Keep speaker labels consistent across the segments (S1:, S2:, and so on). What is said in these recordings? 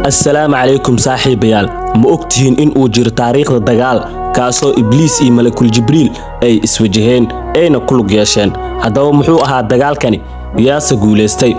S1: Assalaamu calaykum saaxiibayaal, ma ogtihiin in uu jiro taariikhda dagaal kaasoo Ibliis iyo Malakul Jibriil ay iswajaheen ayna ku lug yeesheen? Haddaba muxuu ahaa dagaalkani? Yaase guulaystay?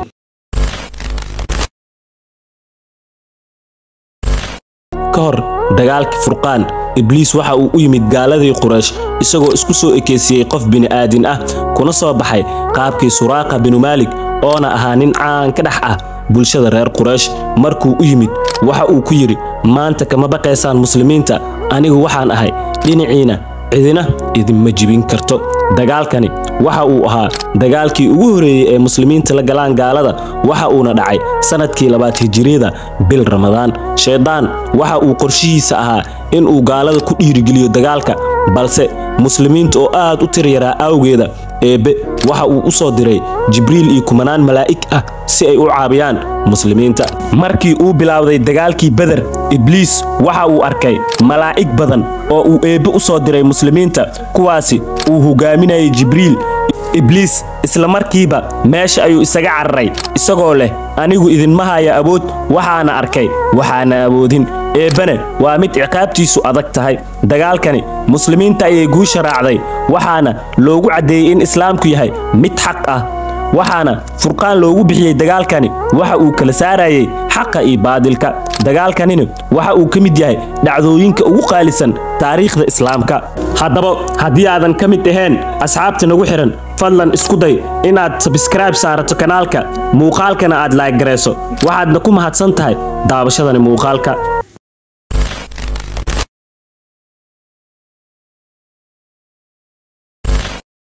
S1: Ka hor dagaalkii Furqaan, Ibliis waxa uu u yimid gaaladii Quraysh isagoo isku soo ekeysiyey qof bini'aadin ah, kuna soo baxay qaabkii Suraaqa binu Maalik, oona ahaa nin caan ka dhex ah bulshada reer Quraysh. Markuu u yimid waxa uu ku yidhi: maanta kama baqaysaan muslimiinta, anigu waxaan ahay dhinaciina, cidina idinma jibin karto. Dagaalkani waxa uu ahaa dagaalkii ugu horeeyey ee muslimiinta la galaan gaalada, waxa uuna dhacay sanadkii 2aad hijiriyada, bil Ramadaan. Shaydaan waxa uu qorshihiisa ahaa in uu gaalada ku dhiirigeliyo dagaalka, balse muslimiinta oo aad u tir yaraa awgeeda, Eebbe waxa uu u soo diray Jibriil iyo kumanaan malaa'ig ah si ay u caabiyaan muslimiinta. Markii uu bilaawday dagaalkii Beder, Ibliis waxa uu arkay malaa'ig badan oo uu Eebbe u soo diray muslimiinta, kuwaasi uu hogaaminayay Jibriil. Ibliis isla markiiba meesha ayuu isaga cararay isagoo leh: anigu idinma haya awood, waxaana arkay waxaana awoodin, Eebbane waa mid ciqaabtiisu adag tahay. Dagaalkani muslimiinta ayay guusha raacday, waxaana loogu caddeeyey in islaamku yahay mid xaq ah, waxaana Furqaan loogu bixiyey. Dagaalkani waxa uu kala saarayay xaqa iyo baadilka. Dagaalkanina waxa uu ka mid yahay dhacdooyinka ugu qaalisan taariikhda islaamka. Haddaba haddii aadan ka mid ahayn asxaabta nagu xihan, fadlan isku day inaad sabskraibe saarato kanaalka, muuqaalkana aad laag garayso. Waxaadna ku mahadsan tahay daawashadani muuqaalka.